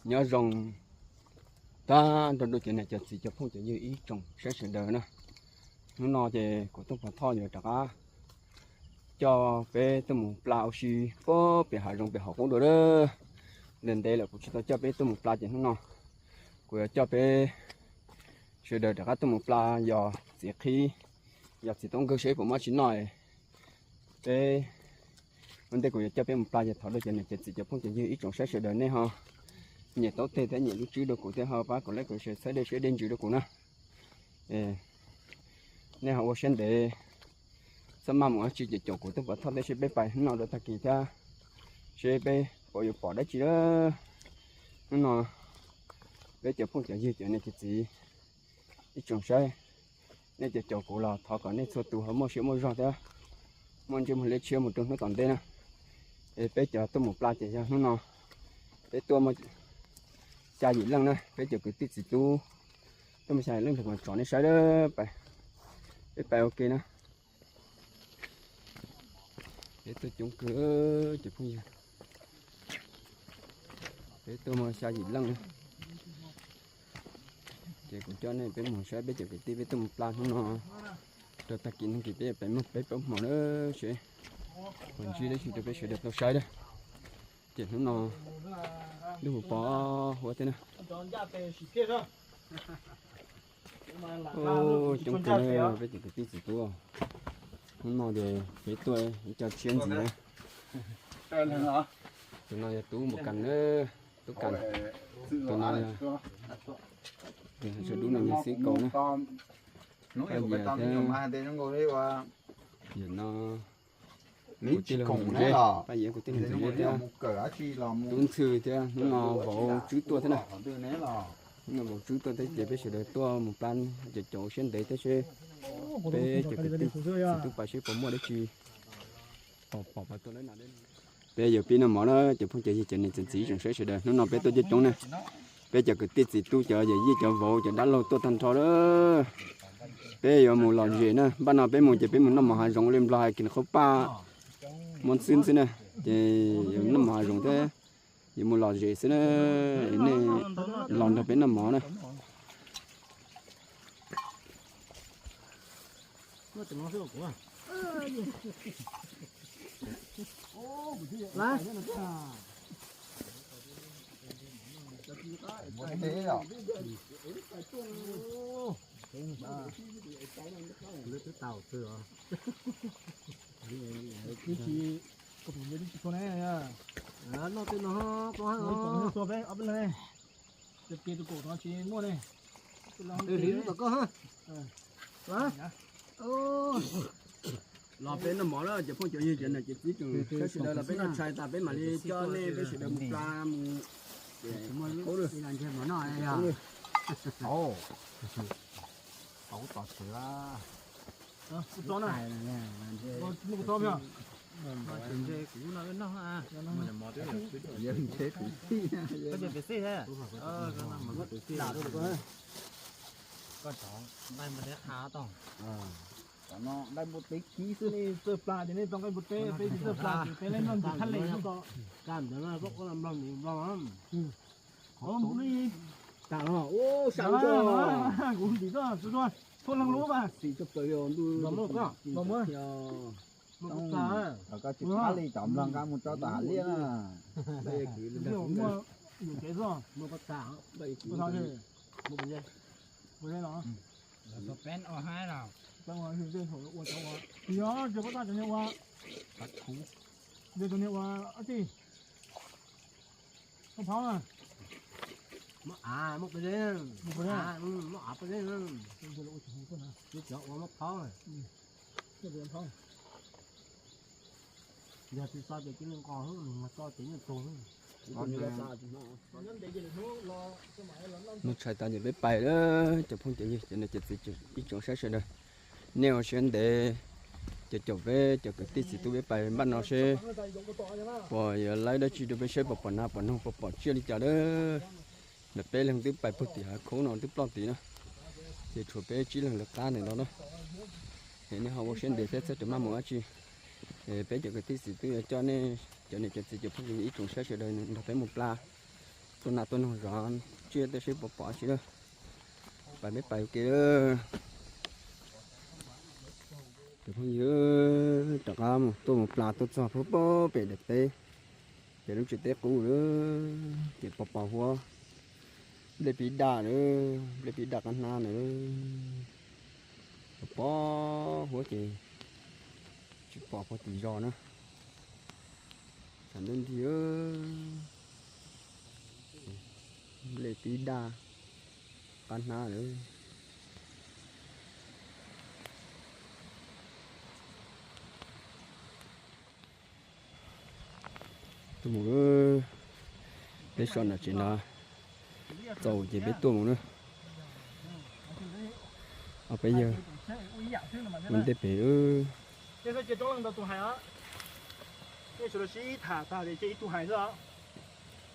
Nyob zoo tag nrho rau cov niam cov txiv cov phooj cov ywg ib tsoom saib sawv daws na. Hnub no ces kuv Tooj Pov Thoj yuav rov qab coj peb tuaj mus pla ua si puag pem hav zoov pem hauv qub dua lawm. Ntev ntev lawm kuv tsis tau coj peb tuaj mus pla ces hnub no kuv yuav coj peb sawv daws rov qab tuaj mus pla yos txiv qhib, yos txiv toob nkawg seb puas muaj tsis noj. Peb ua ntej kuv yuav coj peb mus pla ces thov rau cov niam cov txiv cov phooj cov ywg ib tsoom saib sawv daws nej ho nyiam taub teg thiab nyiam lub tswb rau kuv thiab ho pab kom like kom share txhawb dej siab dej ntsws rau kuv na. Nej ho ua siab ntev txhob maj mus dab tsi ces caum kuv Tooj Pov Thoj thiab seb peb pais hnub no rau tag kis thiab seb peb puas yuav pom dab tsi lawm. Hnub no peb cov phooj cov ywg cov niam cov txiv ib tsoom saib, nej cov caum kuv los thov kom nej txhua tus ho muaj siab muaj zog thiab muaj ntsej muag liab tshiab mus rau hnub tom ntej na. Es peb cov tuaj mus pla ces yog hnub no peb tuaj muaj xya yim leej na, peb cov kwv tij txiv tub tuaj muaj xya yim leej, los tsov nej saib, peb pais ua ke na. Peb tuaj coob kawg cov phooj ywg, peb tuaj muaj xya yim leej na. Ces kuv coj nej peb mus saib peb cov kwv tij peb tuaj mus pla hnub no rau tag kis no ces peb pais muaj peb plaub hmo na, seb puas ntsib dab tsi rau peb sawv daws tau saib na. Ces hnub no lub hu pos huab thiab na. Coob kawg peb cov kwv tij txiv tub. Hnub no ces peb tuaj ib co tshiab ntxiv na. Tus no yog Tub Npua Kas na, Tub Kas. Tus no yog, tus sawv dub no yog Xib Kaus na. Paj Yias thiab, yam no kuv tij laug Ntxoov Zeb, Paj Yias kuv tij laug Ntxoov Zeb thiab Tub Ntxhw thiab hnub no vauv Tswb tuaj thiab na. Hnub no vauv Tswb tuaj thiab ces peb sawv daws tuaj mus plab cov caum siab ntev thiab seb peb cov kwv tij txiv tub pais seb puas muaj dab tsi pom pom pom tuaj lawm na. Peb yuav pib noj mov na cov phooj cov ywg cov niam cov txiv tsoom saib sawv daws, hnub no peb tuaj coob coob na. Peb cov kwv tij txiv tub cov yawm yij cov vauv cov dab laug tuaj tag nrho lawm. Peb yuav mus lom zem na, npaj no peb mus ces peb mus noj mov hav zoov ua li Nplog hais kis qhaub paj muab ntxwb ntxwb na, ces yuav noj mov hav zoov thiab yuav mus lom zem xwb na. Nej los nrog peb noj mov na. Twb tsis, koj pum twb tsis txhua ne. Noj tej no, ob peb leeg, ces tus kaum no tsis muaj ne. Tom koj los peb noj mov lawm cov phooj cov ywg cov niam cov txiv tsoom saib sawv daws, los peb noj tshais tas peb mam li coj nej peb sawv daws mus pla mus. Koj tov nqaij npua teb qha tau. Txawj pla ces nej tau nqaij npua teb, peb tsis txawj pla ces peb noj ntsis thaj les xwb. Kuv ntim txoj, txhua leej lub mas. Xim tshaj plaws li ntuj. Los muab, los muab. Los koj tsis qab li cov nplog nqa mus tso tom hav liaj na. Muaj yus kev xwb. Ua li, ua li los. Peb ua haib los. Peb ua haib, ua cov ua. Yog ces koj txaj cov niag ua. Yog cov niag ua ab tij. Muab phaub na. Muab av, muab peb zeb. Muab peb zeb. Muab av peb zeb. Cov ua muab phaub. Yog tsis xav ces cia li nqos xwb, nqos tso ces yeej tug xwb. Noj tshais tas ces peb pais lawm cov phooj cov ywg cov niam cov txiv ib tsoom saib sawv daws. Nej ua siab ntev ces caum peb cov kwv tij txiv tub peb pais npaj no seb puas yuav laib dab tsi rau peb saib, puas pom nas pom noog puas pom tsiaj li cas lawm. Ntawm peb leeg twb pais puag tim hav khoob no twb ploj tid na, ces tshuav peb tsib leeg lawv qab ntawm no na. Es nej ho ua siab ntev thiab txhob maj mus dab tsi. Peb cov kwv tij txiv tub yuav coj nej cov niam cov txiv cov phooj ywg ib tsoom saib sawv daws nrog peb mus pla Tuaj nas tuaj noog zov tsiaj tej seb puas pom tsi lawm. Pais peb pais ua ke. Cov phooj ywg, rov qab mus tuaj mus plas tuaj txog pem daim teb, pem lub tsev teb qub lawm, ces pos pos huab, nplej pib daj lawm, nplej pib daj qab hnab lawm. Pos pos huab ces tsis pom puag tim zos na. Tshav ntuj nti, nplej pib daj qab hnab lawm. Tuaj mus, peb so nram tsev no txaus ces peb tuaj mus na. Peb yawg ua ntej pem.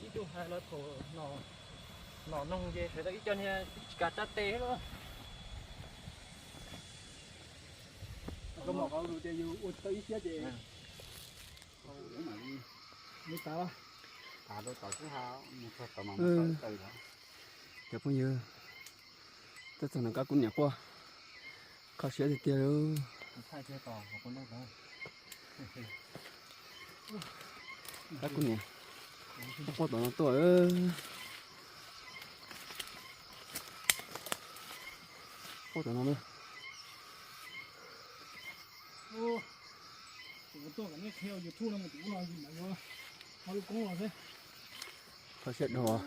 Ib tug hais los thaum nom noog ces sawv daws ib co niag tsis kav tsab tes lawm. Koj mom qhov tias yus ua tsis tau ib siab ces li tas. Cov phooj ywg, tuaj txog no kab kub niam quaj, kho siab tiag tiag li. Kab kub niam quaj tom no tuaj. Quaj tom no na. Kho siab dhau. Kho siab tiag.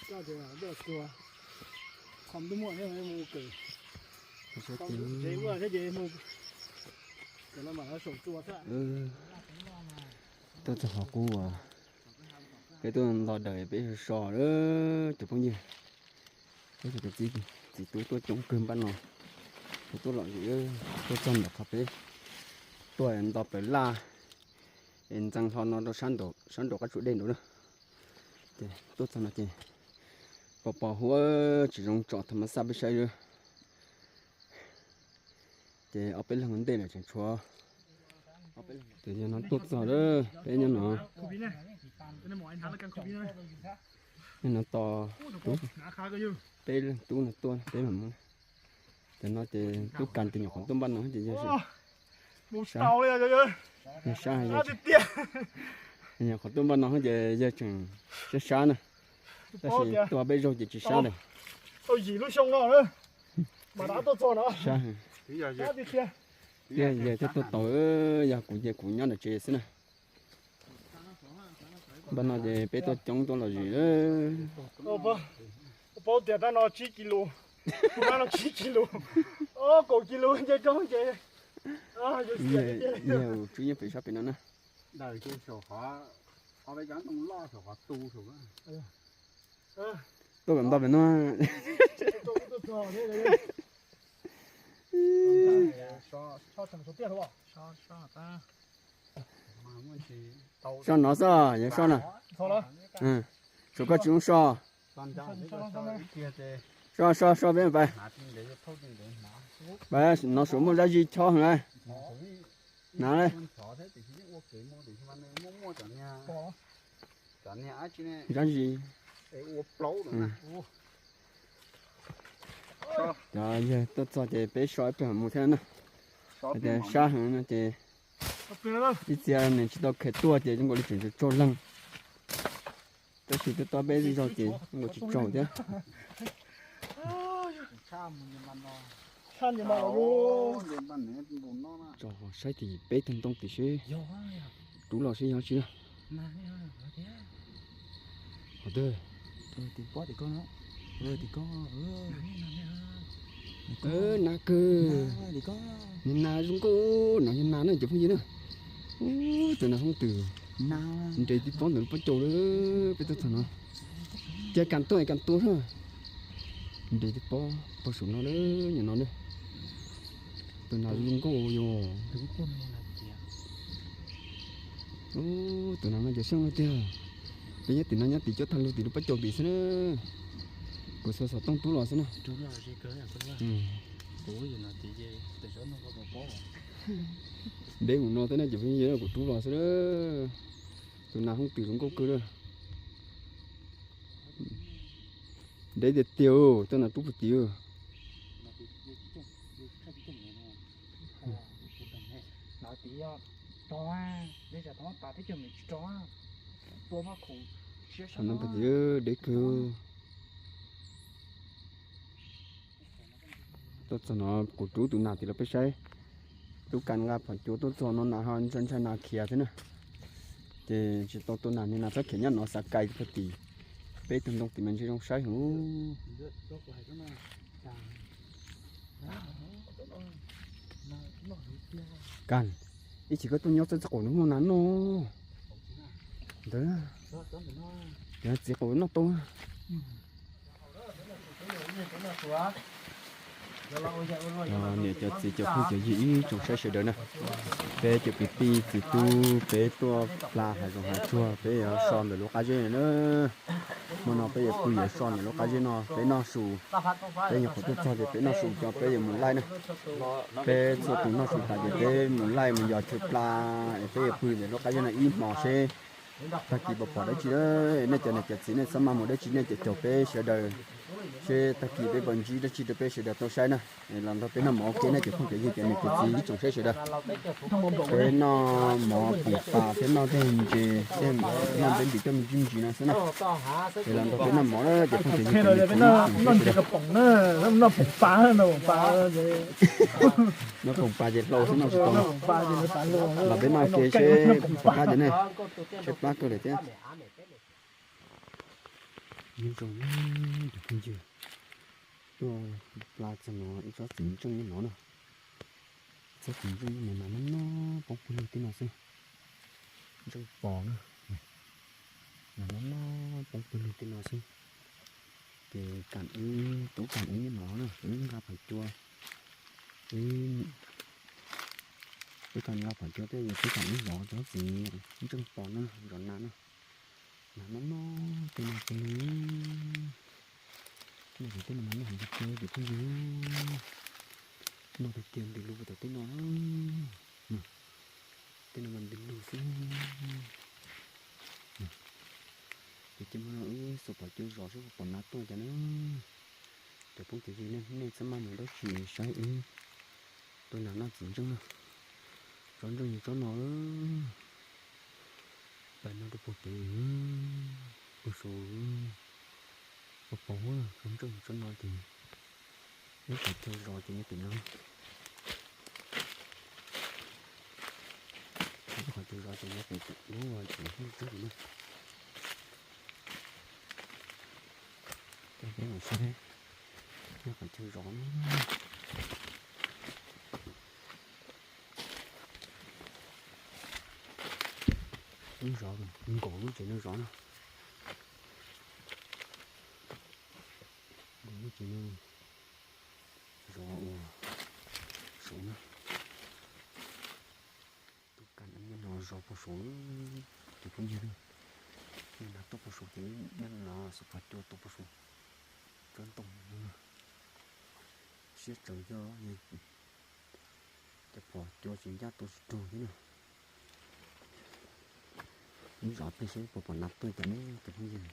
Tuaj txog qhov qub uas peb tuaj nto daws peb so so lawm cov phooj ywg. Peb cov txiv, txiv tub tuaj coob kawg npaj no, tuaj lom zem, tuaj txog ntawm qhov peb tuaj nto plaws laj es ntxeev hlo no rau sab nraum qab tsuas dej nraud na. Ces tuaj txog no ces pos pos huab tsis zoo tsom thaum mab xaj peb saib lawm. Ces ob peb leeg ua ntej lawm tseem tshuav. Ces yog no tuaj txog lawm peb nyob no. Nyob no tos tub, peb leeg tub no tuaj peb mam mus. Cov no ces tub kas tus nyuam qhuav tuaj npaj no ces yawg sab, yawg sab, nyuam qhuav tuaj npaj no ces yawg tseem sab sab na. Tab sis tuaj peb zaug ces tsis sab lawm. Sab, yawg thiaj tuaj tau, yog kuv ces kuv nyob nram tsev xwb na. Npaj no ces peb tuaj coob tuaj lom zem. Paub tias tab no tsib kis lus, tab no tsib kis lus, kaum kis lus nce roob ces yawg tswb nyob pem sab pem no na. Tuaj kom nto pem no. So no xwb, yog so no. Tshuav koj tsis zoo so. So so so peb pais. Pais no saum muaj dab tsi chob heev. Hnav. Dab tsi? Cov yawg tuaj txog ces peb so ib pliag mam mus thiab na. Hais tias sab heev no ces ib txhia neeg tsis tau kheev tuaj ces zoo nkaus li tseem tsaug leeg. Tab sis tuaj tob peb zaug ces zoo nkaus tsis tsaug thiab. Tso saib tim peb tag ntoo tim seb rub los seb yog tsi na. Qhov twg? Nas kawg. Nas zoo nkauj, no yog nas na cov phooj ywg na. Ub, tus nas hoob twg nres tib pob ntawm lub pob caus lawm, peb tuaj txog no. Cia kas tuaj kas tuaj na. Nres tib pob pog saum no lawm, nyob no na. Tus nas zoo nkauj yom. Ub, tus nas no ces seej tiag. Peb nyob tim no nyob tim cov tag lug tim lub pob caus tim xwb na. Kuv xuas xov tooj rub los xwb na. Deb mus no thiab na cov phooj ywg, kuv rub los xwb na. Tus nas hoob twm zoo nkauj kawg na. Deb tiag tiag, tuaj nas rub puag tid. Puag tid deb kawg. Tuaj txog no kuv rub tus nas tid los peb saib. Tub Kas nqa phom cua tuaj txog no nas ho ntshai ntshai nas khiav thiab na. Ces tsis tau tua nas, niag nas txhob khiav nyob no xav kais puag tid. Peb tug ntoo tid mas ntshe zoo saib heev. Kas, ib chim koj tuaj nyob txog txoj qaum no muaj nas noj. Ntawd, txiv qaum noj tau. Niam cov txiv cov phooj cov ywg ib tsoom saib sawv daws na, peb cov kwv tij txiv tub peb tuaj pla hav zoov hav tsuag peb yuav so ntawm lub qab zeb na. Hmo no peb yuav pw yuav so ntawm lub qab zeb no, peb noj su. Peb nyuam qhuav tuaj txog ces peb noj su ces peb yuav mus laij na. Peb txhua tus noj su tas ces peb mus laij mus yos chaw pla, es peb yuav pw ntawm lub qab zeb no ib hmos seb tag kis puas pom dab tsi na. Nej cov niam cov txiv nej txhob maj mus dab tsi, nej caum caum peb sawv daws seb tag kis peb puas ntsib dab tsi rau peb sawv daws tau saib na. Los nrog peb noj mov ua ke nej cov phooj cov ywg cov niam cov txiv ib tsoom saib sawv daws. Peb noj mov pum pas thiab noj tej ntses thiab noj npeb ntim coj me ntsis me ntsis no xwb na. Es los nrog peb noj mov na cov phooj cov ywg cov niam cov txiv ib tsoom saib sawv daws. Noj pum pas ces hlau xwb noj tsis tau. Los peb noj ua ke seb puas qab cov ne, seb plab kawg lawm thiab. Nyob zoo cov phooj ywg, tuaj pla txog no ib tsob txiv ntseej nyob no na. Tsob txiv ntseej nyob no nas noj noj poob pawg lug tej no xwb. Ntseej pos na, nas noj noj poob pawg lug tej no xwb. Ces Kam wb, Tub Kam wb nyob no na, wb nqa phom cua, wb, Tub Kam nqa phom cua thiab Tub Kam wb zov tsob txiv ntseej pos na, zov nas na. Nas noj noj tej no pawg lug. Tej no mas noj heev tiag tiag cov phooj ywg. Noj tiag tiag ntws lug puag tom tej no. Tej no mas ntws lug xwb. Ces cia hmo no wb xuas phom cua zov seb puas pom nas tuaj cas na. Cov phooj cov ywg, nej txhob maj mus dab tsi, saib wb tua nas noj txiv ntseej na. Tsob ntseej yog tsob no, pais no rau puag pem, puag saud, puag paus, tsob ntseej tsob no ces ib qhov chaw zos ces nyob pem no. Ib qhov chaw zos ces nyob pem lub tsev hlub tsob no. Ces peb mus saib nyob qhov chaw zos no. Lub zos nkaum lub tsev no zov na. Nkaum lub tsev no zov ua saud na. Tub Kam nyob no zov puag saud, cov phooj ywg, nas tuaj puag saud ces nyob no xuas phom cua tua puag saud. Tsob ntoo no siab tsawv thiab, cov phom cua tsis ncaj tua tsis raug thiab na. Wb zov pem seb puas pom nas tuaj cas na cov phooj ywg.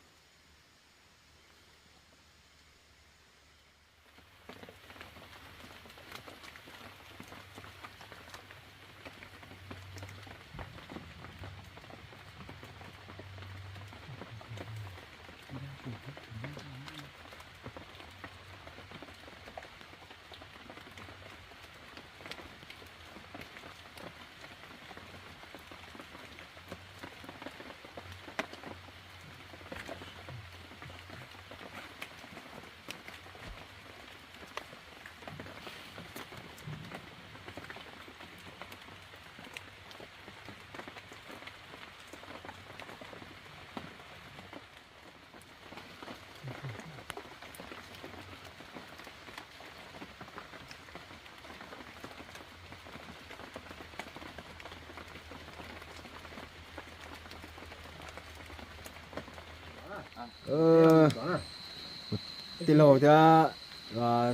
Tij laug thiab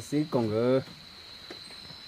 xib koom nkawd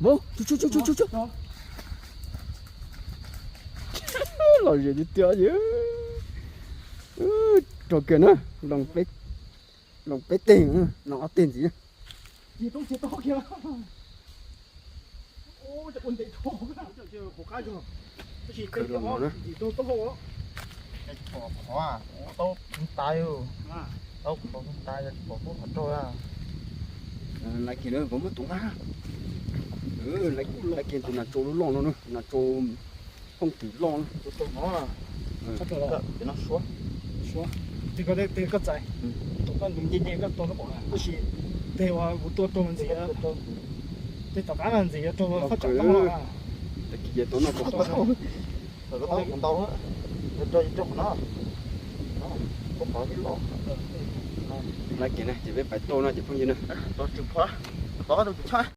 Vauv, tsuj tsuj tsuj tsuj tsuj. Lom zem tiag tiag. Rau kiag na, loo peb teg, loo ob teg ntxiv. Khov khov, tau tas, tau khov tas, pom qhov rau. Lais kiag na, vauv muab tus nqa. Lais kiag tus nas tso lub loj no, nas tso hooj twm loj no. Tus no suav, suav, tig koj, tig koj txais, koj nce nce koj tua koj pom, tab sis tes uas kuv tua raug ntxiv, tes tom qab mas ntxiv yuav raug faj tsam tau los. Ntau, ntau, rau rau qhov no. Lab kev na ces peb pais tau no ces phooj ywg na. Pov tus tshab.